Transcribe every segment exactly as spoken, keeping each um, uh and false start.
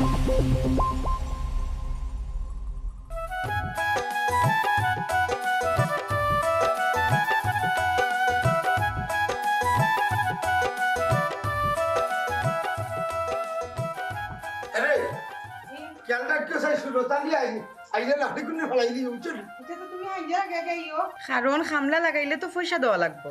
আরে, খেয়াল রাখিও, চাই সুরত আলী আই-, আইলে লাঠি গুলি ফালাই দিও, বুঝছো নি? ইটা তো তুমি আইলে আগে আগে আইও। কারণ কামলা লাগাইলে তো পয়সা দেওয়া লাগবো।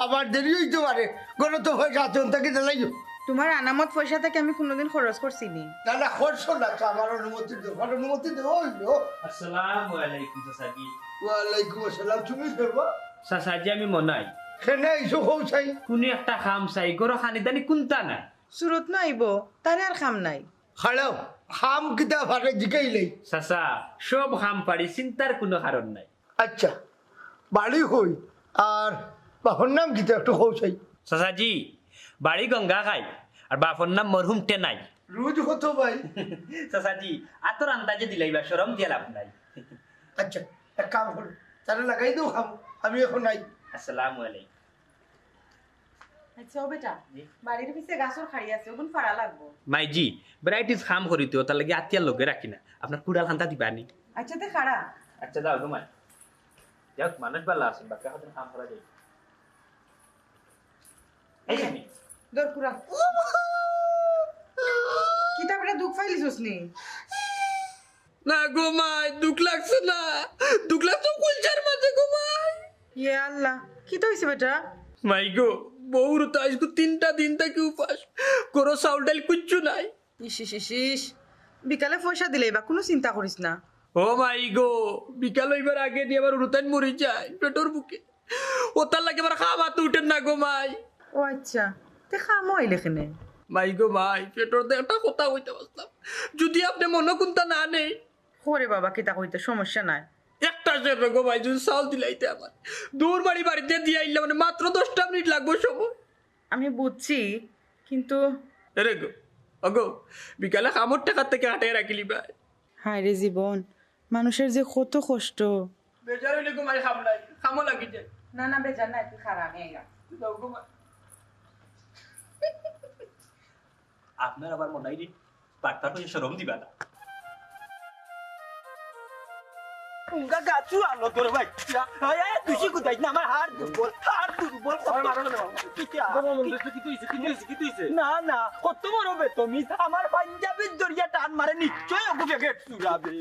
আমার দেরি অইতে পারে, ঘরো তো পয়সা আছে, অন থাকি দিলাইও। তুমার আনামত পয়সা থাকি আমি কুনুদিন খরচ করছি নি। না, না, খরচ না, তো আমার অনুমতি দেও, আমার অনুমতি দেও, অইলো। আসসালামু আলাইকুম, চাচাজি। ওয়ালাইকুম আসসালাম, তুমি কে বা? চাচাজি, আমি মনাই। কেনে আইছো, কও চাই? কুনু একটা কাম চাই, ঘরো খানি দানি কুন্তা নাই। সুরত না আইবো, তারে আর কাম নাই। খাড়াও, কাম কিতা পারে জিকাইলাই। চাচা, সব কাম পারি, চিন্তার কুনু কারণ নাই। আচ্ছা, বাড়ি কই? আর বাপর নাম কিতা একটু কও চাই? চাচাজি, বাড়ি গঙ্গাঘাই, আর বাপর নাম মরহুম টেনাই। রোজ কত ভাই? চাচাজি, আতর আন্দাজে দিলাইবা, শরম দিয়া লাভ নাই। আচ্ছা, এক কাম করো, তারে লাগাই দেও কামো, আমি এখন নাই। আসসালামু আলাইকুম। আচ্ছা, ও বেটা, জি। বাড়ির পিছে গাছর খাড়ি আছে, ওগুন ফাড়া লাগবো। মাইজি, varieties কাম করিতে, অতার লাগি আতিয়ার লগে রাখি না। আপনার কুড়াল খান্তা দিবা নি? আচ্ছা, তে খাড়া। আচ্ছা, দাও গো মাই। যাক, মানুষ ভালা আছইন, বাক্কা হাতে কাম করা যায়। এই এই, নে। ধর কুড়াল। কিতা বেটা, দুখ পাইলিছস নি? না গো মাই, দুখ লাগছে না। দুখ লাগছে কুলচার মাঝে গো মাই। ইয়া আল্লাহ, কিতা অইছে বেটা? মাই গো, বউর তো আইজকু তিনটা দিন থাকি উপাস। ঘরো চাউল ডাইল কুচ্ছু নাই। ইস, ইস, ইস, ইস। বিকালে পয়সা দিলাইবা, কুনু চিন্তা করিস না। ও মাই গো, বিকাল অইবার আগে নি আমার হুরুতাইন মরি যায় পেটর ভুকে। অতার লাগি আমার কাম আতো উঠের না গো মাই। ও আচ্ছা, তে কামো আইলে কেনে? মাই গো মাই, পেটর দে একটা কথা কইতাম আছলাম, যুদি আপনে মনো কুন্তা না নেইন। ওরে বাবা, কিতা কইতে, সমস্যা নাই। একটা শের গো মাই, যুদি চাউল দিলাইতে আমার। দৌড় মারি বাড়িত দিয়া আইলাম, মানে মাত্র দশটা মিনিট লাগবো সময়। আমি বুঝছি, কিন্তু এরে গো, ওগো, বিকালে কামর টেকা থাকি আটাইয়া রাখিলিবায়। হায় রে জীবন, মানুষের যে কত কষ্ট। বেজার অইলে গো মাই কাম নাই, কামো লাগি যায়। না, না, বেজার নাই, তুই খাড়া, আমি আইলাম। যাও গো মাই। আপনার আবার মনাই রে, ডাক্তার কইছে শরম দিবা না। উঙ্গা গাছু আলো তোর ভাই। আয়, আয়, তুই কুদাইস না, আমার হাড় দুর্বল, হাড় দুর্বল। ওই মারো না, বাবা। কিতা? বাবা, মন দেখতে কি তুই, কি তুই, কি তুই? না, না, কত বড় বেতমিজ, আমার পাঞ্জাবির দরিয়া টান মারে, নিশ্চয় ওগু বেগেট চুরাবে।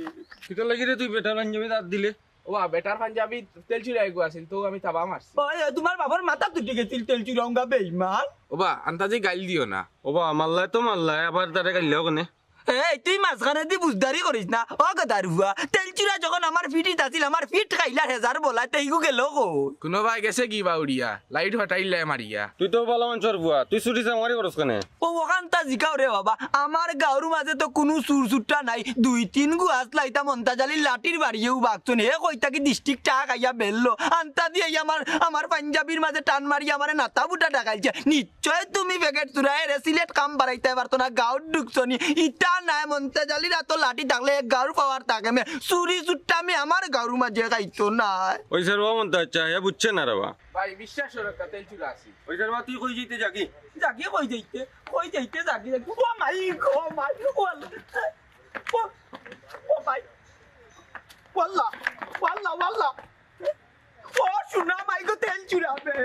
কিতা লাগি রে তুই বেটার পাঞ্জাবিত আত দিলে? ওবা, বেটার পাঞ্জাবিত তেল চুরা এগু আছিল, তো আমি থাবা মারছি। ওই, ওই, তোমার বাবার মাথা তুটি গেছিল তেল চুরা উঙ্গা বেইমান। ওবা, আন্তাজি গাইল দিও না। ওবা, মাল্লায় তো মাল্লায়, আবার তারে গাইল দিও কেনে? এই, তুই মাঝখানেদি বুঝদারি করিস না। ও গাধার ফুয়া, তেল চুরা যখন আমার ফিটিত আছিল, আমার ফিট খাইলা হেজার বলা, তেইগু গেল কই? কুনো বায় গেছে কি বা উড়িয়া? লাইট ফাটাইল্লায় মারিয়া। তুই তো ভালা মানষর ফুয়া, তুই চুরি চামারি করস কেনে? ও, অখানতা জিকাও রে বাবা, আমার গাঁওর মাঝে তো কুনু চুর চুট্টা নাই। দুই তিনগু আছলা, ইতা মন্তাজ আলীর লাঠির বাড়িয়েউ বাগছইন। হে কই থাকি ডিস্ট্রিক্ট টাকা খাইয়া বেরলো। আন্তাজি আইয়া আমার, আমার পাঞ্জাবির মাঝে টান মারি আমারে নাতা বুটা ডাকাইছে। নিশ্চয় তুমি বেগেট চুরা, এরে সিলেট কাম বাড়াইতায় পারতো না, গাঁওত ঢুকছো নি। ইতা নায়, মন্তাজ আলীর আতো লাঠি থাকলে এক গাঁওর পাওয়ার থাকে মে। চুরি চুট্টা আমি আমার গাঁওর মাঝে খাইতো নায়। ওই স্যার, ও মন্তাজ, আচ্ছা, হে বুঝছে না রে বা। ভাই, বিশ্বাস করো, একটা তেল চুরা আছি। ওই স্যার, তুই কই যাইতে যাগি? যাগি কই যাইতে? কই যাইতে যাগি, যাগি? ও মাই গো, মাই গো, আল্লাহ। ও, ও মাই। ওয়াল্লাহ, ওয়াল্লাহ, ওয়াল্লাহ। ও সোনা মাই গো, তেল চুরাবে।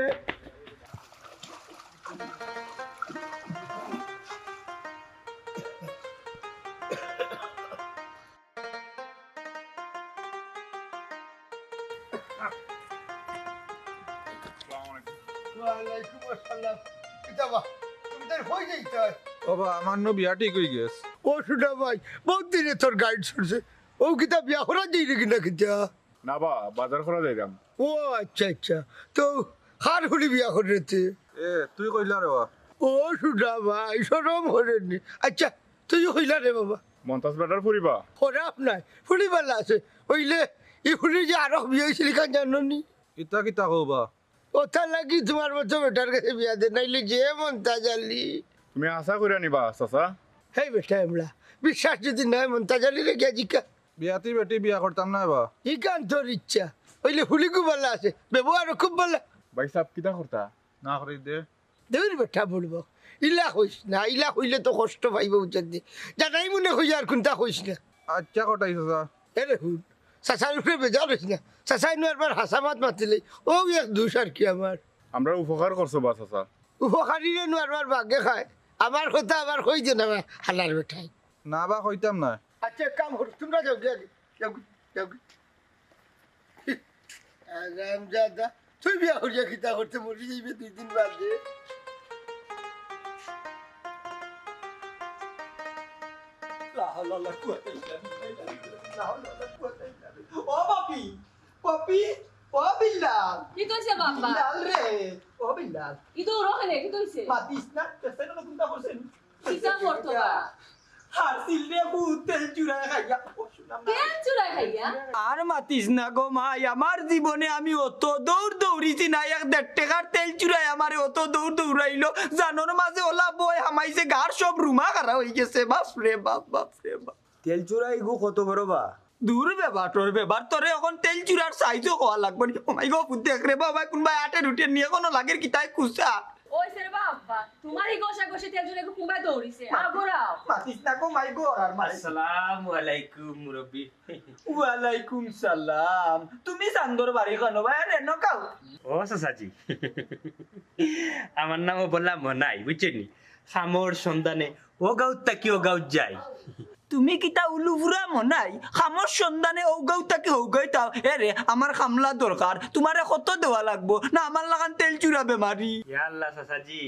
আসসালামু আলাইকুম। ওয়ালাইকুম আসসালাম। কিতা বা, তুমি তার কই যাইতায়? ও বা, আমার নু বিয়া ঠিক অই গেছে। ও সোনা ভাই, বউত দিনে তোর গাইড ছুটছে। ও কিতা বিয়া করা যাইরে কিনা কিতা? না বা, বাজার করা যাইরাম। ও আচ্ছা, আচ্ছা। তো কার ফুড়ি বিয়া কররে তে? এ, তুই কইলা রে বা। ও সোনা ভাই, শরম করের নি। আচ্ছা, তুইও কইলা রে বাবা। মন্তাজ বেটার ফুড়ি বা? খারাপ নায়, ফুড়ি ভালা আছে। অইলে ই ফুড়ি যে আরক বিয়া অইছিল, ইখান জানো নি? ইতা কিতা কও বা? অতার লাগি তোমার মতো বেটার গেছে বিয়া দে, নাইলে যে মন্তাজ আলী। তুমি আশা করিয়া নিবা, চাচা? হেই বেটা এমলা, বিশ্বাস যুদি নায়, মন্তাজ আলীরে গিয়া জিকা। বিয়াতি বেটি বিয়া করতাম না বা। ইখান তোর ইচ্ছা। অইলে ফুড়িগু ভালা আছে, ব্যবহারও খুব ভালা। ভাই সাব, কিতা করতা? না করি দে। দূর বেটা বুড়বো, ইলা কইস না, ইলা কইলে তো কষ্ট পাইবো বুঝছস নি। জানাই মনে কই আর কুনতা কইস না। আচ্ছা কটাই চাচা। এরে হুন, চাচার উপরে বেজার অইস না। চাচায় নু আরবার হাছা মাত মাতিলে, অউ এক দুষ আর কি আমার। আমরার উপকার করছো বা চাচা। উপকারীরে নু আরবার বাগে খায়। আমার কথা আবার কই দে না বা হালার বেটায়। না বা কইতাম না। আচ্ছা এক কাম কর, তুমরা যাওগি আগে, যাওগি, যাওগি। আরামজাদা, তুই বিয়া করিয়া কিতা করতে মরি যাইবে দুই দিন বাদে? লা হাওলা ওয়ালা কুওয়াতা ইল্লা বিল্লাহ, লা হাওলা ওয়ালা কুওয়াতা ইল্লা বিল্লাহ। ও বাপি, বাপি, ও বিল্লাল। কিতা অইছে বাবা? বিল্লাল রে, ও বিল্লাল। কিতা অইছে? মাতিস না, দেখছস না কুনতা করছে? কিতা করতো বা? হারছিল রে পুত, তেল চুরায় খাইয়া। ও, শুনাম না। তেল চুরায় খাইয়া? আর মাতিস না গো মাই, আমার জীবনে আমি অত দৌড় দৌড়িছি না, এক দেড় টেকার তেল চুরায় আমারে অত দৌড় দৌড়াইলো। জানোর মাঝে অলা বয় হামাইছে, গার সব রুমা খাড়া অইগেছে। বাপ রে বাপ, বাপ রে বাপ। তেল চুরায় ইগু কত বড় বা? দূর বেবা, তোর বেবার, তোরে অখন তেল চুরার সাইজও কওয়া লাগবো নি। ও মাই গো, পুত দেখ রে বাবা, কুনবায় আটের উটের নি, অখনো লাগের কিতায় কুচা। ওই সে রে বাবা, তুমার ই ঘষা ঘষি তেল চুরায় কুনবায় দৌড়িছে, আগরাও। মাতিস না গো মাই গো, আর মাতিস। আসসালামু আলাইকুম মুরব্বি। ওয়ালাইকুম সালাম। তুমি চান্দর বাড়ি খানো ভাই, আরে নকাও। ও চাচাজি, আমার নাম অবলা মনাই, বুঝছইন নি? কামর সন্ধানে অউ গাউত থাকি অউ গাউত যাই। তুমি কিতা উলুফুরা মনাই? কামর সন্ধানে অউ গাউ থাকি হউ গাউ যাও। এরে, আমার কামলা দরকার, তুমারে কত দেওয়া লাগবো? না আমার লাখান তেল চুরা বেমারি? ইয়া আল্লাহ চাচাজি,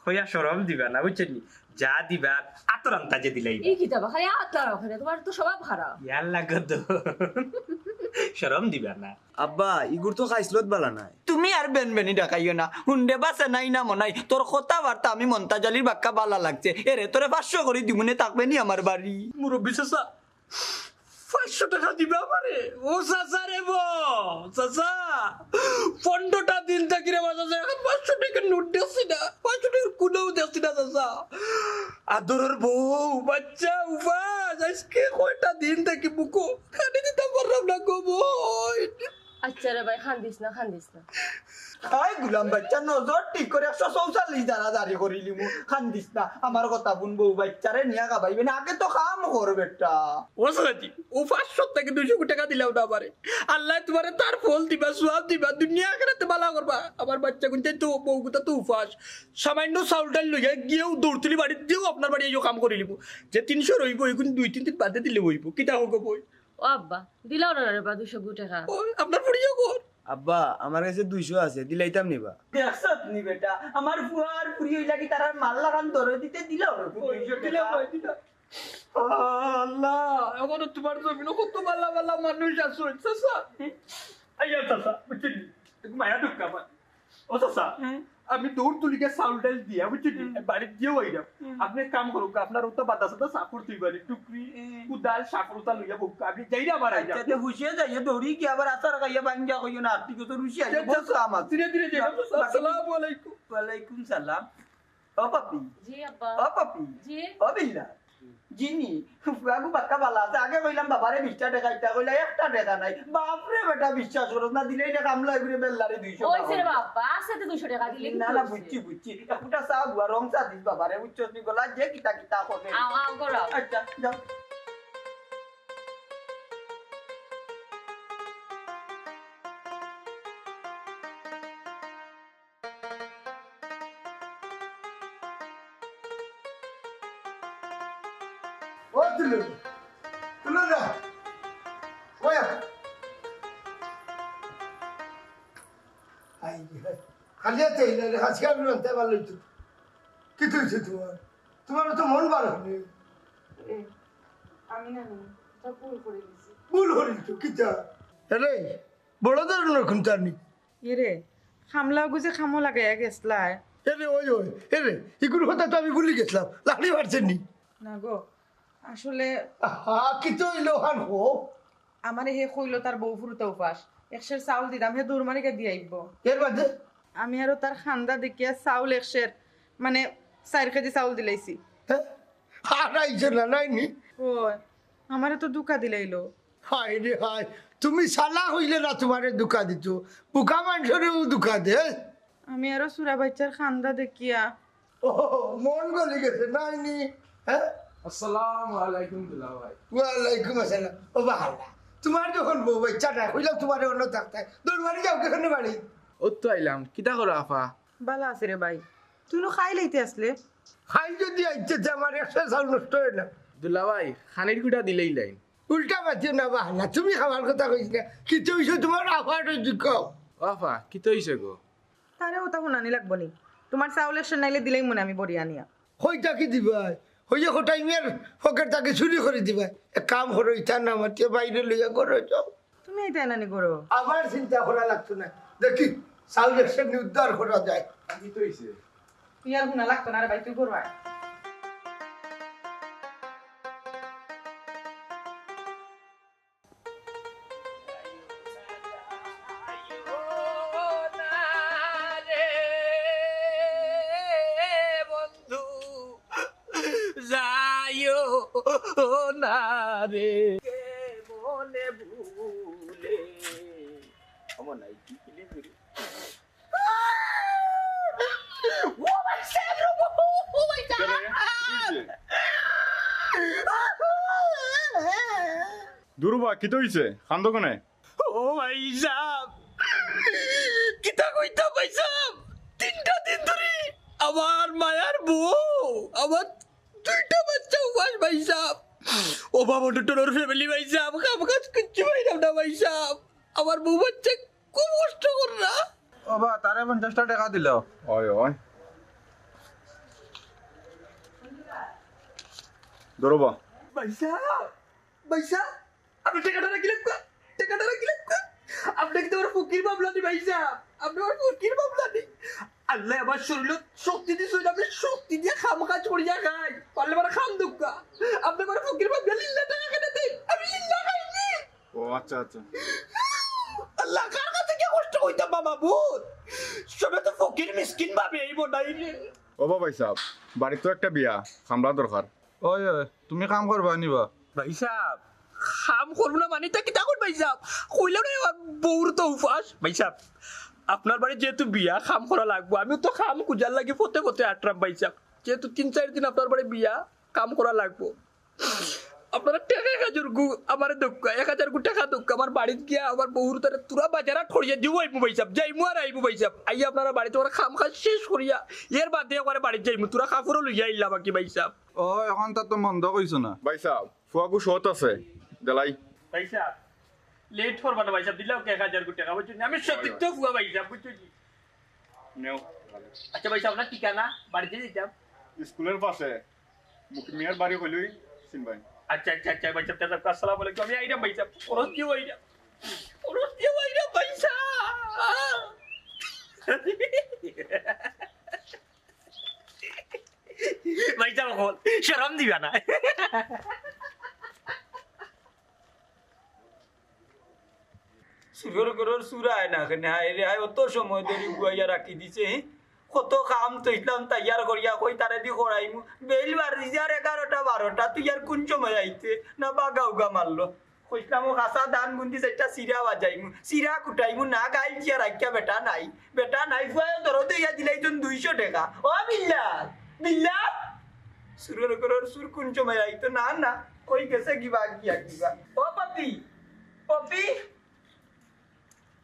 কইয়া শরম দিবা না, বুঝছইন নি? যা দিবা, আতর আন্তাজে দিলাইবা। ই কিতা বা, খালি আতর ওখানে, তুমার তো স্বভাব খারাপ। ইয়া আল্লাহ গো দো। শরম দিবা না। আব্বা, ইগুর তো খাইছলত বালা নায়। তুমি আর বেনবেনি ডাকাইও না। হুন্ডে বাসে নাই না মনাই। তোর কথাবার্তা আমি মন্তাজ আলীর বাক্কা বালা লাগছে। এরে, তোরে পাঁচশো করি দিমুনে, থাকবে নি আমার বাড়ি। মুরব্বি চাচা, পাঁচশো টেকা দিবা আমারে? ও চাচা রে বো, চাচা, পনরোটা দিন থাকি রে বা চাচা, অখন পাঁচশো টেকার নোট দেখছি না, পাঁচশো টেকার কুনাও দেখছি না চাচা। আদরর বউ, বাচ্চা, উপাস, আইজকে কয়টা দিন থাকি বুকো খানি দিতাম পারলাম না গো বইন। আচ্ছা রে ভাই, কান্দিস না, কান্দিস না। হায় গুলাম বাচ্চা, নজর ঠিক করি একশো চৌচল্লিশ ধারা জারি করিলিমু। কান্দিস না, আমার কথা হুন, বউ বাচ্চারে নিয়া খাবাইবে না, আগে তো কাম কর বেটা। ও চাচাজি, অউ পাঁচশো থাকি দুইশো টেকা দিলাও না আমারে। আল্লায় তুমারে তার ফল দিবা, সওয়াব দিবা, দুনিয়া আখেরাতে বালা করবা। আমার বাচ্চাগুইন্তে তো, বউগুতা তো উপাস। সামাইন্য চাউল ডাইল লইয়া গিয়াউ দৌড় তুলি বাড়িত দিয়াউ আপনার বাড়ি আইয়াউ কাম করিলিমু। যে তিনশো রইবো, ইগুন দুই তিন দিন বাদে দিলে অইবো। কিতা কও গো বইন? ও আব্বা, দিলাও না রে বা দুইশো টেকা। ও, আপনার ফুড়িও কর। আব্বা, আমার গেছে দুইশো আছে, দিলাইতাম নি বা। দেখছত নি বেটা, আমার ফুয়া আর ফুড়ি অইলা কি তারার মার লাখান দরদি, দিলাও না। ওই, দুইশো দিলাও, টেকা। ওই, দিলাও। আল্লাহ, অখন তুমার জমিনো কত বালা বালা মানুষ আছইন, চাচা। আইয়া চাচা, বুঝছইন নি? একটু মায়া দুঃখ আমার। ও চাচা, হুম। আমি দৌড় তুলি গিয়া চাউল ডাইল দিয়া, বুঝছইন নি? হুম। বাড়িত দিয়াউ আইরাম। হুম। আপনে এক কাম করউক্কা, আপনার অতা বাদা সাদা সাফর তুই বাড়ি, টুকরি, হুম। কুদাল, সাফর অতা লইয়া বউক্কা। আমি যাইরাম আবার আইরাম। আচ্ছা, তে হুশিয়া যাইও, দৌড়ি গিয়া আবার আচ্ছা, আচ্ছা, আইয়া ভাঙ্গিয়া কইও না, আর ঠিক আছে, রুশি আইও, আচ্ছা, বহুত কাম আছে। ধীরে ধীরে যাইও, চাচা। বাকি আসসালামু আলাইকুম। ওয়ালাইকুম সালাম। ও পাপি। জি আব্বা। ও পাপি। জি। ও বিল্লা। জিনি, ফুয়াগু বাক্কা বালা আছে। আগে কইলাম বাবারে বিশটা টেকা, ইটা কইলা একটা টেকা নাই। বাপরে বেটা, বিশ্বাস করস না, দিলে ইটা কামলা অইবো রে বেল্লারে দুইশো ওই টেকা। সে বাবা, আছে তো দুইশো টেকা দিলে কি না, না, করছে? বুঝছি, বুঝছি। একটা চা গুয়া রং চা দিস বাবারে, বুঝছস নি গলা যে কিতা কিতা করে। আও, আও, করো। আচ্ছা, যাও। ও তুলু, তুলু না, ওই। আই, খালি হাতে আইলা রে, আজকে আমি রানতে পারলাম তো। কি তুইছে তোমার? তোমার তো মন ভালা নি। এ, আমি না নি, এটা ভুল করি দিছি। ভুল করি তো, কিতা? আরে, বড় ধরনের খুনতানি। এরে, কামলাগু যে কামো লাগাইয়া গেছলায়। এরে, ওই, ওই, এরে, ইগুর কথা তো আমি ভুলি গেছলাম। লাড়ি মারছে নি? না গো, আসলে আহা, কিতা অইলো অখান কও? আমারে হে কইলো তার বউ ফুরুতা উপাস। এক সের চাউল দিতাম, হে দৌড় মারি গিয়া দিয়া আইবো। এর বাদে? আমি আরো তার কান্দা দেখিয়া চাউল এক সের, মানে, চাইর কেজি চাউল দিলাইছি। হে? আর আইছে না, নাই নি? ওই, আমারে তো ধুকা দিলাইলো। হায় রে হায়, তুমি চালাক অইলে না তোমারে ধুকা দিতো, বুকা মানষরেউ ধুকা দে। আমি আরো চুরা বাইচ্চার কান্দা দেখিয়া। ও, মন গলি গেছে, নাইনি? হ্যাঁ? আসসালামু আলাইকুম দুলাভাই। ওয়ালাইকুম আসসালাম। ও বাহাল্লা, তুমার যখন বউ বাইচ্চা নাই, কইলাম তুমারে অন্য থাকতে। দৌড় মারি যাও, কেনে বাড়ি? ও তো আইলাম, কিতা করো আফা? বালা আছে রে ভাই, তুই নু খাই লইতে আসলে। খাই যদি আইতে যে আমার একশো চাউল নষ্ট হয় না। দুলাভাই, খানির গুটা দিলেই লাইন। উল্টা মাতিও না বাহাল্লা, তুমি খাবার কথা কইছ না। কিতা অইছে তুমার আফার ওই দিক? ও আফা, কিতা অইছে গো? তারে ওটা হুনানি লাগবো নি? তুমার চাউল একশো নাইলে দিলেই মনে আমি বড়ি আনিয়া। কইতা কি দিবায়? হইয়া কোটাই মেয়ের পকেট থাকি চুরি করি দিবায়। এক কাম করো, ইতা না মাতিয়া বাইরে লইয়া ঘরো যাও। তুমি এটা এনানি করো। আমার চিন্তা করা লাগতো না। দেখি, চাউল একশো নি উদ্ধার করা যায়। কি তো হইছে? তুই আর হুনা লাগতো না রে ভাই, তুই ঘরো আয়। বন্ধু, যাইও না রে, কে মনে ভুলে। আমার নাই কি ক্লিক করি। ও ভাই সাহেব রে, ও ভাই সাহেব। দুরু বা, কিতা অইছে? কান্দো কেনে? ও ভাই সাহেব, কিতা কইতাম ভাই সাহেব, তিনটা দিন ধরি আমার মায়ার বউ, আমার দুইটা বাচ্চা উপাস ভাই সাহেব। ও বাবা, ডক্টরর ফ্যামিলি ভাই সাহেব, কাম কাজ কিচ্ছু পাইলাম না ভাই সাহেব। আমার বউ বাচ্চা খুব কষ্ট কররা। ও বা, তারে পঞ্চাশটা টেকা দিলাও। ওই, ওই। ধরো বা। ভাই সাহেব, ভাই সাহেব, আপনে টেকাটা রাখিলেন কই? টেকাটা রাখিলেন কই? আপনে কিন্তু আমার ফকির মামলা নি ভাই সাহেব, আপনে আমার ফকির মামলা নি। আল্লায় আমার শরীরো শক্তি দিছইন, আমি শক্তি দিয়া কাম কাজ করিয়া খাই। পারলে আমার খান দুক্কা, আপনে আমার ফকির মামলা লিল্লা টেকা কেনে দেইন? আমি লিল্লা খাইনি। ও আচ্ছা, আচ্ছা। আল্লাহ, কার কাছে গিয়া কষ্ট কইতাম বাবা, বুঝ? সবে তো ফকির মিসকিন ভাবে এই বনাই রে। ও বা ভাই সাহেব, বাড়িত তো একটা বিয়া, কামলা দরকার। ওই, ওই, তুমি কাম করবা নি বা? ভাই সাহেব, কাম করবো না মানে ইতা কিতা কইন ভাই সাহেব? কইলাম না আমার বউর তো উপাস। ভাই সাহেব, আপনার বাড়ি যেহেতু বিয়া, কাম করা লাগবো। আমি তো কাম খুজার লাগি পথে পথে আটরাম ভাই সাহেব। যেহেতু তিন চাইর দিন আপনার বাড়ি বিয়া, কাম করা লাগবো। আপনারা টেকা এক হাজার গু আমারে দুক্কা, এক হাজার গু টেকা দুক্কা, আমার বাড়িত গিয়া আমার বউর তারে তুরা বাজার হাট করিয়া দিমু আইমু ভাই সাহেব, যাইমু আর আইমু ভাই সাহেব। আইয়া আপনারা বাড়িত আমার কাম কাজ শেষ করিয়া এর বাদে একবারে বাড়িত যাইমু, তুরা কাপড়ও লইয়া আইলাম বাকি ভাই সাহেব। ও, এখন তার তো মন্দ কইছো না। ভাই সাহেব, ফুয়াগু সৎ আছে, দেলাই। ভাই সাহেব, লেট করবা না ভাই সাহেব, দিলাম এক হাজার গু টেকা, বুঝছইন নি? আমি সতীর্থ ফুয়া ভাই সাহেব, বুঝছইন নি? নেও। আচ্ছা ভাই সাহেব, আপনার ঠিকানা? বাড়িত যাইতাম। স্কুলের পাশে। মুখ মিয়ার বাড়ি কইলেই চিনবায়। আচ্ছা, আচ্ছা, আচ্ছা, ভাই সাহেব, তাহলে আসসালামু আলাইকুম। আমি আইরাম ভাই সাহেব, খরচ দিয়াউ আইরাম। খরচ দিয়াউ আইরাম ভাই সাহেব। ভাই সাহেব, অখন শরম দিবা না। চুরর ঘরর চুর আয় না কেনে? হায় রে হায়, অত সময় ধরি গুয়াইয়া রাখি দিছে, হি? কত কাম থইছলাম তৈয়ার করিয়া, কই তারে দি করাইমু। বেইল বাজিয়ার এগারোটা বারোটা, তুই আর কুন সময় আইতে? না বা গাউগা মারলো। কইছলাম ও কাঁচা ধান গুন্দি চাইরটা চিরা বাজাইমু, চিরা কুটাইমু, না গাইল চিয়া রাখিয়া বেটা নাই, বেটা নাই, ফুয়ায় দরদ অইয়া দিলাইছইন দুইশো টেকা। ও বিল্লা, বিল্লা, চুরর ঘরর চুর কুন সময় আইতো? না, না, কই গেছে কিবা, কিয়া কিবা। ও পপি, পপি।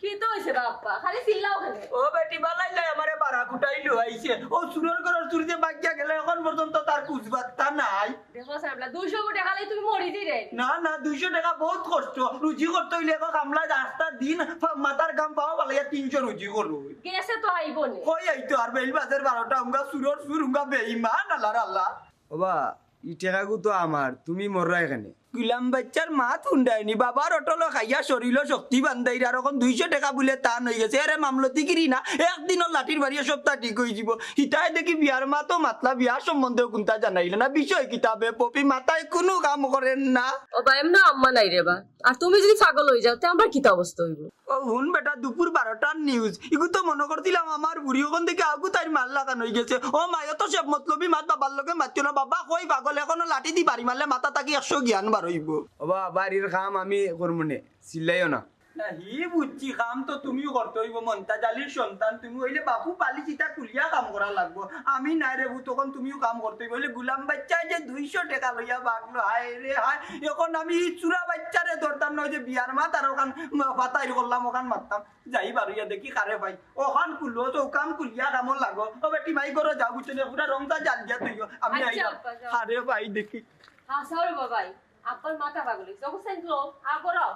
কিতা অইছে বাপ্পা? খালি চিল্লাও কেনে? ও বেটি, বালাইলাই আমারে বারা কুটাইলো আইছে। ও চুরর ঘরর চুর যে বাগিয়া গেল, অখন পর্যন্ত তার খুজ বার্তা নাই। দেখো সাবলা, দুইশো গু টেকা লই তুমি মরি যাইরায়। না, না, দুইশো টেকা বউত কষ্ট। রুজি করতে অইলে এক কামলায় আস্তা দিন ফা-, মাথার ঘাম পাও ফালাইয়া তিনশো রুজি করো। গেছে তো আইবো নে। কই আইতো আর বেইল বাজের বারোটা, উঙ্গা চুরর চুর, উঙ্গা বেইমান, আল্লার আল্লা। ওবা, ই টেকাগু তো আমার, তুমি মররায় কেনে? গুলাম বাইচ্চার মাত হুনরায়নি, বাবার অটলো খাইয়া শরীলো শক্তি বান্ধাইরা, আর অখন দুইশো টেকা বুলে তান অইগেছে। এরে মামলতিগিরি না, একদিনর লাঠির বাড়িয়ে সবতা ঠিক অইযিবো। হিতায় দেখি বিয়ার মাতো মাতলা, বিয়ার সম্বন্ধেও কুন্তা জানাইলা না। বিষয় কিতা বে পপি, মাথায় কুনু কাম করের না। ওবা, এমনে আম্মা নাই রেবা। আর তুমি যদি পাগল অইযাও, তে আমরার কিতা অবস্থা অইবো? ও হুন বেটা, দুপুর বারোটার নিউজ। ইগু তো মনো করছিলাম আমার বুড়ি, অখন দেখি আগু তাইর মার লাখান অইগেছে। ও মায়, অত সব মতলবি মাত বাবার লগে মাতিও না। বাবা কই পাগল, অখনো লাঠি দি বাড়ি মারলে মাথা থাকি একশো জ্ঞান বার অইবো। ওবা, বাড়ির কাম আমি করমু নে, চিল্লাইও না। না, হি বুঝছি, কাম তো তুমিও করতে অইবো, মন্তাজ আলীর সন্তান তুমি অইলে বাপু পালিছ, ইতা খুলিয়া কাম করা লাগবো। আমি নায় রে পুত, অখন তুমিও কাম করতে অইবো। অইলে গুলাম বাইচ্চায় যে দুইশো টেকা লইয়া ভাগলো, হায় রে হায়, অখন আমি ই চুরা বাইচ্চারে ধরতাম না, অউ যে বিয়ার মাত আর অখান ফাতাইর করলাম, অখান মাততাম। যাই বারইয়া দেখি কারে পাই, অখান খুলো, তো কাম খুলিয়া কামো লাগো। ও বেটি, মাই ঘরো যাও, বুঝছো নি? পুরা রংটা জাল দিয়া থইও, আমি আচ্ছা, আইলাম। আব্বা, যাও। কারে পাই দেখি। হাছাউ রে বাবাই, আব্বার মাথা পাগল অইছে। অবস্থা নিলো, আ, করো।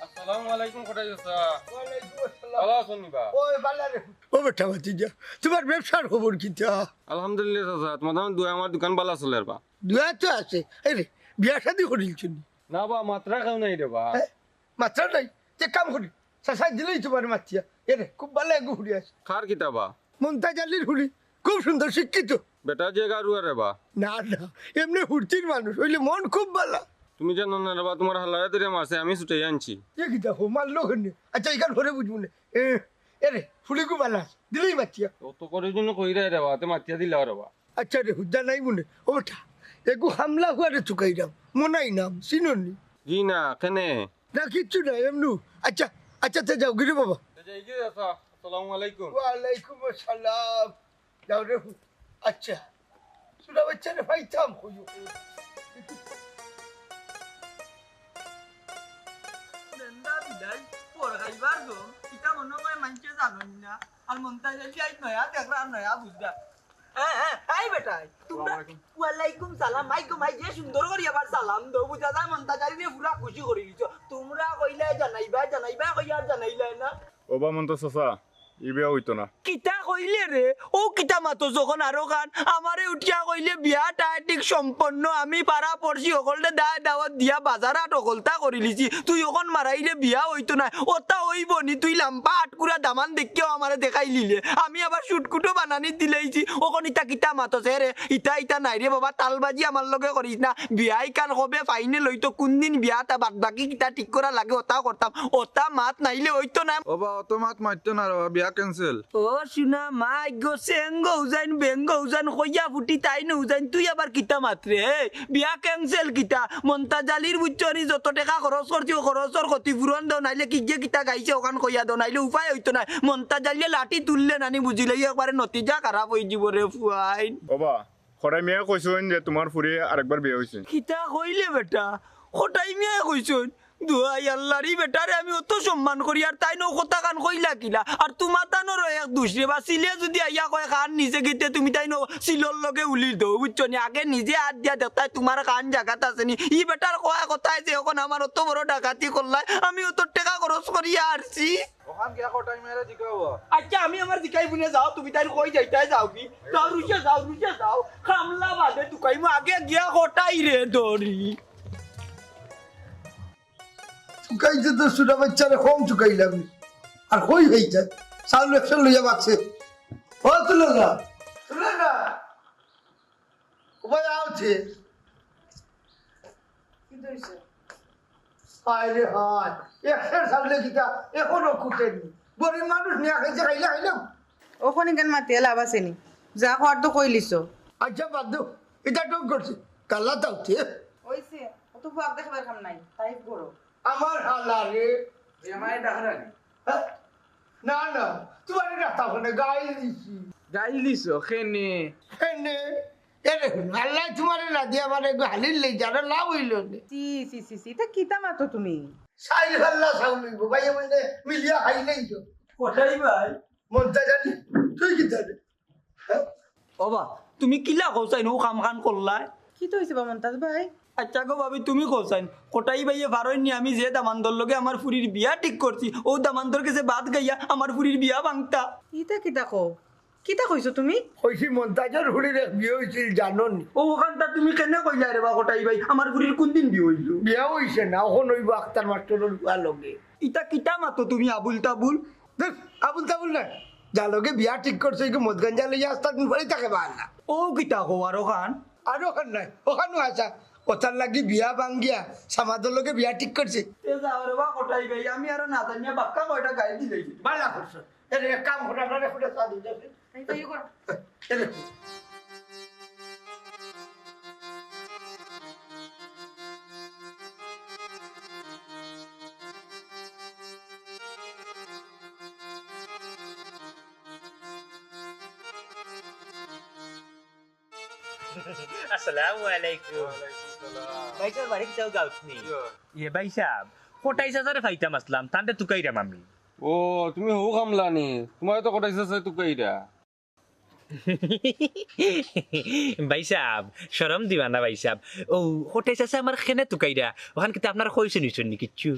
আসসালামু আলাইকুম, কটাই চাচা। ওয়ালাইকুম আসসালাম। ভালা আছইন নি বা? ওই, ভালা রে। ও বেটা ভাতিজা, তুমার ব্যবসার খবর কিতা? আলহামদুলিল্লাহ চাচা, তুমার দোয়ায় আমার দোকান ভালা চলের বা। দোয়া তো আছে। এই রে, বিয়া শাদি করিলিছো নি? না বা, মাতরা কেউ নাই রে বা। হ্যাঁ? মাতরা নাই? তে কাম করি, চাচায় দিলাইতো তুমারে মাতিয়া। এ রে, খুব ভালা এগু ফুড়ি আছে। কার কিতা বা? মন্তাজ আলীর ফুড়ি, খুব সুন্দর, শিক্ষিত। বেটা যে গারুয়া রে বা। না, না, এমনে ফুর্তির মানুষ, অইলে মন খুব ভালা। তুমি জানো না রে বা, তুমার হালারে ধরিয়া মারছে, আমি ছুটাইয়া আনছি। এ কিতা কও, মারলো কেনে? আচ্ছা, ইখান পরে বুঝমু নে। এ, এ রে, ফুড়ি খুব ভালা আছে, দিলাই মাতিয়া। অত করি যেন কইরায় রে বা, তে মাতিয়া দিলাও রে বা। আচ্ছা রে, হুদ্দা নাই মনে। ও বেটা, এগু হামলা হুয়ারে চুকাইরাম, মনাই নাম, চিনো নি? জি না, কেনে? না, কিচ্ছু না, এমনু। আচ্ছা, আচ্ছা, তে যাওগি রে বাবা। তে যাইগি রে চাচা, আসসালামু আলাইকুম। ওয়ালাইকুম আসসালাম। যাও রে, আচ্ছা, চুরা বাইচ্চারে পাইতাম কই। বেন্দা বিদায়, পর খাইবার গম, ইটা মনে হয় মানষে জানইন না। আর মন্তাজ আলী আইজ নয়া দেখরা, নয়া বুঝরা। হ্যাঁ, হ্যাঁ, এই বেটাই, তোমরা আসসালামু আলাইকুম। ওয়ালাইকুম সালাম, মাইগো মাই, যে সুন্দর করি আবার সালাম দেও, বুঝা যায় মন্তাজ আলীরে পুরা খুশি করি দিছো। তোমরা কইলায় জানাইবা, জানাইবা কইয়া আর জানাইলায় না। ও বা মন্তাজ চাচা, ই বিয়া অইতো না। কিতা কইলে রে? অউ কিতা মাতস অখন আরোখান? আমারে উঠিয়া কইলে বিয়া টায় ঠিক সম্পন্ন, আমি পাড়া পড়শি হকলরে দায় দাওয়াত দিয়া বাজার হাট হকলতা করিলিছি, তুই অখন মারাইলে বিয়া অইতো নায়। অতা অইবো নি? তুই লাম্বা আটকুরা দামান দেখিয়াউ আমারে দেখাইলিলে, আমি আবার শুটকুটো বানানি দিলাইছি। অখন ইতা কিতা মাতস এ রে? ইতা ইতা নায় রে বাবা, তালবাজি আমার লগে করিস না। বিয়া ইখান কবে final অইতো, কুনদিন বিয়া, তা বাদ বাকি কিতা ঠিক করা লাগে অতাও করতাম। অতা মাত নাইলে অইতো নায়। ও বা, অত মাত মাতিও না রে বা, বিয়া cancel। ও সোনা মাইগো, সেঙ্গো উজাইন, বেঙ্গো উজাইন, কইয়া ফুটি তাইন উজাইন, তুই আবার কিতা মাতরে? এই, বিয়া cancel কিতা? মন্তাজ আলীর বুঝছো নি, যত টেকা খরচ করছি, অউ খরচর ক্ষতিপূরণ দেও, নাইলে কিগে কিতা গাইছে অখান কইয়া দেও, নাইলে উপায় অইতো নায়। মন্তাজ আলীয়ে লাঠি তুললে নানি বুঝিলে একবারে নতিজা খারাপ অইযিবো রে ফুয়াইন। ও বা, কটাই মিয়ায় কইছইন যে তুমার ফুড়ি আরেকবার বিয়া অইছে। কিতা কইলে বেটা? কটাই মিয়ায় কইছইন? দোয়াই আল্লার, ই বেটারে আমি অত সম্মান করি, আর তাইন অউ কথাখান কইলা কিলা? আর তুমার তানরও এক দুষ রে বা, সিলে যুদি আইয়া কয় কান নিচে গিতে তুমি তাইন অউ সিলর লগে উলি দেও, বুঝছো নি? আগে নিজে আত দিয়া দেখতায় তুমার কান জাগাত আছে নি। ই বেটার কওয়া কথায় যে অখন আমার অত বড় ডাকাতি করলায়, আমি অত টেকা খরচ করিয়া আরছি। অখান গিয়া কটাই মিয়ারে জিকাও। আচ্ছা, আমি আমার জিকাইমু নে, যাও, তুমি তাইন কই যাইতায় যাওগি। যাও, রুশে যাও, রুশে যাও। কামলা বাদে তুকাইমু, আগে গিয়া কটাইরে ধরি। তুকাইতে তো চুরা বাইচ্চারে কম তুকাইলাম। আর কই হইতা? চাউল একশো লইয়া বাক্সে। ও তুলো না, তুলো না। ও ভাই, আওছে। কিতা অইছে? হায় রে হায়, একশো চাউলে কিতা এখনো কুটেনি? গরিব মানুষ নিয়া খাইছে, খাইলে খাইলাম। অখন ইখান মাতিয়া লাভ আছে নি? যা কওয়ার তো কইলিছো। আচ্ছা, বাদ দেও, ইতা ঢং করছি। কালা তাওতে। অইছে, অত ফুয়াক দেখাইবার কাম নাই, তাইফ করো। আমার হালা রে। এ আমারে ডাকরা নি? হ্যাঁ? না, না, তুমারে ডাকতাম না, গাইল দিছি। গাইল দিছো? কেনে? কেনে? এরে হুনো, আল্লায় তুমারে না দিয়া আমারে এগু হালির লই যার লাভ অইলো নে। ছি, ছি, ছি, ছি, ইতা কিতা মাতো তুমি? চাইর পাল্লা চাউল অইবো, ভাইয়ে বইনে মিলিয়া খাইলেই তো। কটাই ভাই? মন্তাজ আলী, তুই কিতা রে? হ্যাঁ? ও বা, তুমি কিলা কও চাইন, অউ কামখান করলায়? কিতা অইছে বা মন্তাজ ভাই? আচ্ছা গো ভাবি, তুমি কও চাইন, কটাই ভাইয়ে পারইন নি আমি যে দামান্দর লগে আমার ফুরির বিয়া ঠিক করছি, অউ দামান্দর গেছে ভাত খাইয়া আমার ফুরির বিয়া ভাংতা? ইতা কিতা কও? কিতা কইছো তুমি? কইছি মন্তাজর ফুরির এক বিয়া অইছিল, জানো নি? অউ অখানতা তুমি কেনে কইলায় রে বা কটাই ভাই? আমার ফুরির কুনদিন বিয়া অইলো? বিয়া অইছে না, অখন অইবো আখতার মাস্টরর ফুয়ার লগে। ইতা কিতা মাতো তুমি আবুল তাবুল? ধুর, আবুল তাবুল নায়। যার লগে বিয়া ঠিক করছো, ইগু মদ গাঞ্জা লইয়া আস্তা দিন পড়ি থাকে বাহানা। অউ কিতা কও আরোখান? আর ওখান নাই, ওখানও আসা। ওটার লাগি বিয়া ভাঙ্গিয়া সামাদর লগে বিয়া ঠিক করছি। তে যাও রে বা কটাই ভাই, আমি আরো না জানিয়া বাক্কা কয়টা গাই দিলাইছি। বালা করছো। এরে এক কাম করো, আপনারে ফুটে চা দিতে হবে। এই তো ইয়ে করো। এরে। আসসালামু আলাইকুম। ওয়ালাইকুম সালাম। ভাই সাহেব, বাড়িত যাও, গাউত নি? ইয়ো। ইয়ে ভাই সাহেব, কটাই চাচারে পাইতাম আছলাম, তানরে তুকাইরাম আমি। ও, তুমি হউ কামলা নি? তুমারে তো কটাই চাচায় তুকাইরা। ভাই সাহেব, শরম দিবা না ভাই সাহেব। ও, কটাই চাচায় আমারে কেনে তুকাইরা? ওখান কিতা আপনারে কইছইন হুনছইন নি কিচ্ছু?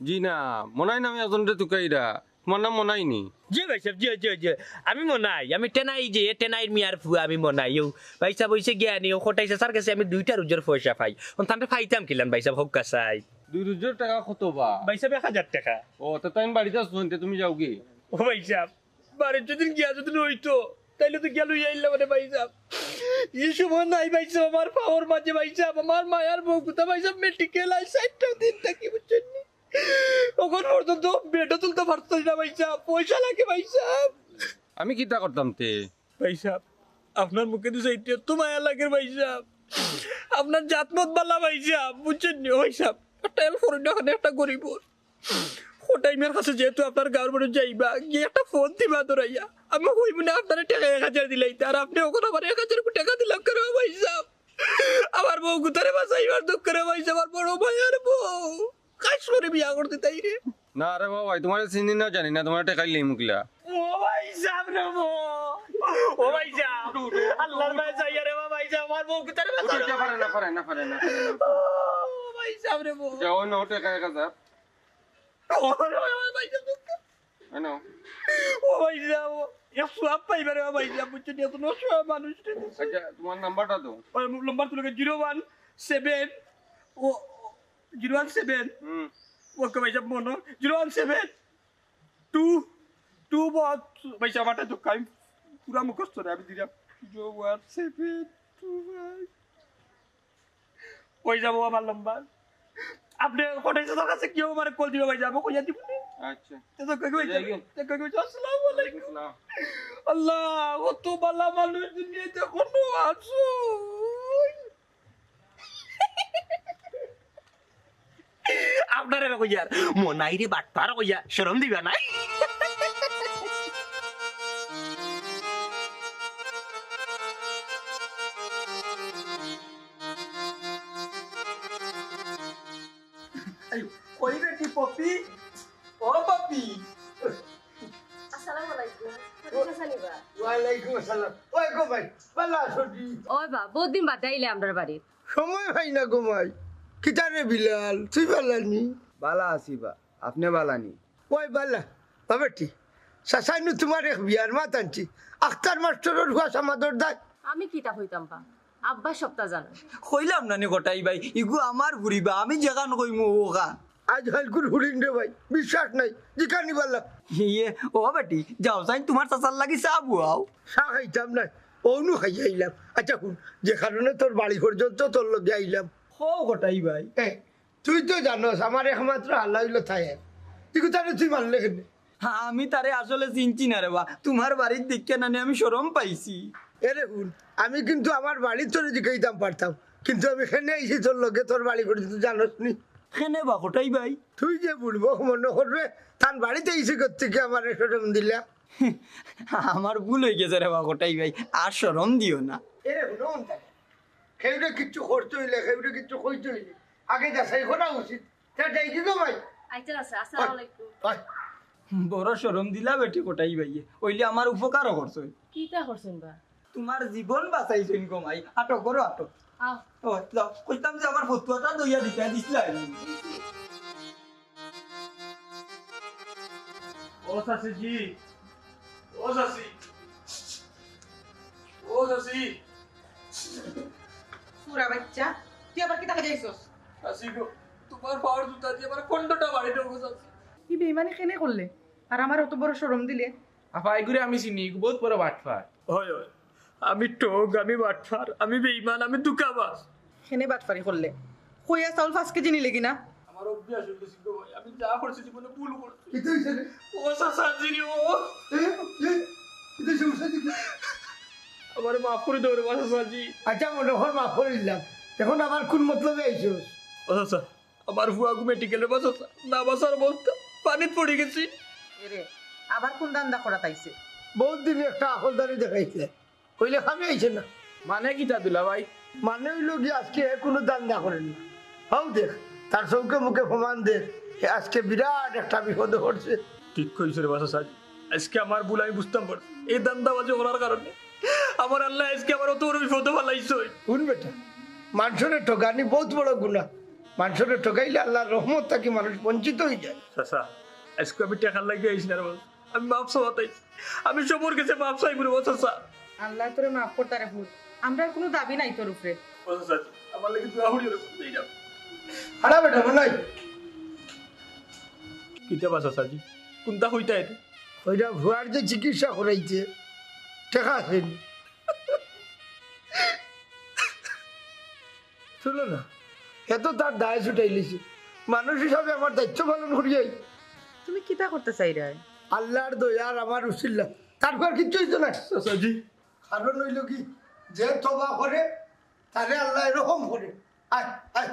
জি না, মনাই নামে একজনরে তুকাইরা। তুমার নাম মনাই নি? জি ভাই সাহেব, জি, জি, জি। আমি মনাই, আমি টেনাই যে, টেনাইর মিয়ার ফুয়া আমি মনাই। ও ভাই সাহেব, অইছে গিয়া নি, ও কটাই চাচার গেছে আমি দুইটা রুজর পয়সা পাই। অন তানরে পাইতাম কিলান ভাই সাহেব, হউক্কা চাই। দুই রুজর টেকা কত বা? ভাই সাহেব, এক হাজার টেকা। ও, তে তাইন বাড়িত আছইন, তে তুমি যাওগি? ও ভাই সাহেব, বাড়িত যুদি গিয়া যুদি অইতো, তাইলে তো গিয়া লইয়া আইলাম রে ভাই সাহেব। ই সময় নাই ভাই সাহেব, আমার পাওর মাঝে ভাই সাহেব, আমার মায়ার বউ কুতা ভাই সাহেব, মেডিকেল আই চাইরটা দিন থাকি, বুঝছইন নি? অখন পর্যন্ত বেডও তুলতাম পারছি না ভাই সাহেব, পয়সা লাগে ভাই সাহেব। আমি কিতা করতাম তে? ভাই সাহেব, আপনার মুখে তো চাইতে তো মায়া লাগের ভাই সাহেব। আপনার জাতমত বালা ভাই সাহেব, বুঝছইন নি? ও ভাই সাহেব, একটা হেল্প করইন না, অখানে একটা গরিব। কটাই মিয়ার কাছে যেহেতু আপনার গাউর বাড়ি যাইবা, গিয়া একটা ফোন দিবা ধরাইয়া। আমি কইমু না আপনারে টেকা এক হাজার দিলাইতা, আর আপনে অখন আমারে এক হাজার টেকা দিলা কেনে ভাই সাহেব। আমার বউ কুতারে বাঁচাইবার দুঃখ রে ভাই সাহেব, আমার বড় ভাইয়ার বউ। কাজ করে বিয়া করতে তাই রে। না রে বাবা, তুমারে চিনি না জানি না, তুমারে টেকাইলাইমু কিলা। ও ভাই সাহেব রে বউ। ও ভাই সাহেব। আল্লাহর ভাই চাইয়া রে বাবা, ভাই সাহেব, আমার বউ কুতারে বাঁচাইবার। পারে না, পারে না, পারে না, পারে না। ও ভাই সাহেব রে বউ। যাও না, টেকা এক হাজার। ও ভাই সাহেব। কেন? ও ভাই সাহেব, এক সওয়াব পাইবা রে ভাই সাহেব, বুঝছইন নি? এত নষ্ট মানুষ রে। আচ্ছা, তুমার নাম্বারটা দাও। ওই নাম্বার তুলে জিরো ওয়ান সেভেন, ও, zero one seven. Hmm. Okay ভাই সাহেব, মনো, zero one seven two two, ভাই সাহেব, আমারটা তো কাই পুরা মুখস্থ রে, আমি দিলাম। Zero one seven two five. অই যাবো আমার নাম্বার। আপনে কটাই চাচার কাছে গিয়া আমারে কল দিবা ভাই, যাবো কইয়া দিবো নে। আচ্ছা। তে তো কই কই যাই গো। তে কই কই, আসসালামু আলাইকুম। ওয়ালাইকুম আসসালাম। আল্লাহ, অত বালা মানুষ দুনিয়াত কুনু আছে? আপনারে কইয়ার, মনাইরে বাটপার কইয়া শরম দিবা না? আইও, কই বেটি পপি? ও পপি। আসসালামু আলাইকুম। কই আছইন বা? ওয়ালাইকুম আসসালাম। ওই গো ভাই, বালা আছো নি? ওই বা, বউত দিন বাদে আইলে আমরার বাড়িত। সময় পাই না গো মাই। কিতা রে বিলাল, তুই বালা নি? বালা আছি বা, আপনে বালা নি? ওই বালা, ও বেটি, চাচায় নু তুমার এক বিয়ার মাত আনছি। আখতার মাস্টরর ফুয়া সামাদর দায়। আমি কিতা কইতাম বা? আব্বা সবতা জানো। কইলাম না নি কটাই ভাই, ইগু আমার ফুরি বা, আমি যেখান কইমু অখান। আইজ হালকুর ফুরিন রে ভাই, বিশ্বাস নাই, জিকানি বালা। ইয়ে, ও বেটি, যাও চাইন তুমার চাচার লাগি চা বওয়াও। চা খাইতাম না, অউনু খাইয়া আইলাম। আচ্ছা হুন, যে কারণে তোর বাড়ি পর্যন্ত তোর লগে আইলাম। হো কটাই ভাই। এ, তুই তো জানোস, আমার একমাত্র হালা অইলো তাই। ইগু তারে তুই মারলে কেনে? হ্যাঁ, আমি তারে আসলে চিনছি না রে বা। তুমার বাড়িত দেখিয়া নানি আমি শরম পাইছি। এরে হুন, আমি কিন্তু আমার বাড়িত তোরে জিকাইতাম পারতাম, কিন্তু আমি কেনে আইছি তোর লগে, তোর বাড়ি পর্যন্ত জানোস নি। কেনে বা কটাই ভাই? তুই যে বুড়বক মনো করবে, তান বাড়িত আইছি গতিকে আমারে শরম দিলা। আমার ভুল অইগেছে রে বা কটাই ভাই, আর শরম দিও না। এরে হুনো, কেউরে কিচ্ছু করতে অইলে, কেউরে কিচ্ছু কইতে অইলে আগে যাচাই করা উচিত। তে যাই কি গো ভাই? আচ্ছা, আচ্ছা, আসসালামু আলাইকুম। ওই। বড় শরম দিলা বেটি কটাই ভাইয়ে, অইলে আমার উপকারও করছইন। কিতা করছইন বা? তুমার জীবন বাঁচাইছইন গো মাই। আটো করো, আটো। আও। ও, লও, কইতাম যে আমার ফতুয়াটা দইয়া দিতে দিছিলা। ও চাচিজি, ও চাচি, ও চাচি। পুরা বাচ্চা, তুই আবার কিতা কইয়া আইছস? চাচি গো, তুমার পাওর জুতা দিয়া আমার খন্ডটা বাড়ি দেবো চাচি। ই বেইমানি কেনে করলে? আর আমার অত বড় শরম দিলে? আফা, ইগুরে আমি চিনি, ইগু বউত বড় বাটপার। হয়, হয়। আমি ঠগ, আমি বাটপার, আমি বেইমান, আমি ধুকাবাজ। কেনে বাটপারি করলে? কইয়া চাউল পাঁচ কেজি নিলে কিনা? আমার অভ্যাস অই গেছে গো ভাই, আমি যা করছি জীবনে ভুল করছি। কিতা অইছে রে? ও চাচাজি রে ও। এ, এ, কিতা অইছে, উঠছে দেখি। আমারে মাফ করি দেও রে বা চাচাজি। আচ্ছা, মনো কর মাফ করি দিলাম। এখন আবার কুন মতলবে আইছস? ও চাচা, আমার ফুয়াগু মেডিকেলে বা চাচা, না বাঁচার অবস্থা, পানিত পড়ি গেছি। এরে, আবার কুন ধান্দা করাত আইছে? বউত দিনে একটা আখলদারি দেখাইছে। অইলে কামে আইছে না। মানে কিতা দুলাভাই? মানে অইলো গি আজকে হে কুনু ধান্দা করের না। হউ দেখ, তার চউখে মুখে প্রমাণ দেখ, হে আজকে বিরাট একটা বিপদো পড়ছে। ঠিক কইছো রে বা চাচাজি, আজকে আমার ভুল আমি বুঝতাম পারছি। এই ধান্দাবাজি করার কারণে আমার আল্লায় আজকে আমার অত বড় বিপদো ফালাইছইন। হুন বেটা, মানষরে ঠগানি বউত বড় গুনা। মানষরে ঠগাইলে আল্লার রহমত থাকি মানুষ বঞ্চিত অইযায়। চাচা, আজকে আমি টেকার লাগি আইছি না রে বা। আমি মাফ চাওয়াত আইছি। আমি সবর গেছে মাফ চাইমু রে বা চাচা। আল্লায় তোরে মাফ করতা রে পুত। আমরার কুনু দাবি নাই তোর উপরে। ও চাচাজি, আমার লাগি দোয়া করিও রে, এই নাও। হারা বেটা, মনাই। কিতা বা চাচাজি? কুনটা কইতা এরে? অইটা ফুয়ার যে চিকিৎসা করাইছে, টেকা আছে নি। হুনো না, হে তো তার দায় ছুটাইলিছে। মানুষ হিসাবে আমার দায়িত্ব পালন করিয়াই। তুমি কিতা করতা চাইরায়? আল্লার দয়া আর আমার উছিলা, তার আর কিচ্ছু অইতো না। চাচাজি। কারণ অইলো কি, যে তওবা করে, তারে আল্লায় রহম করে। আয়, আয়।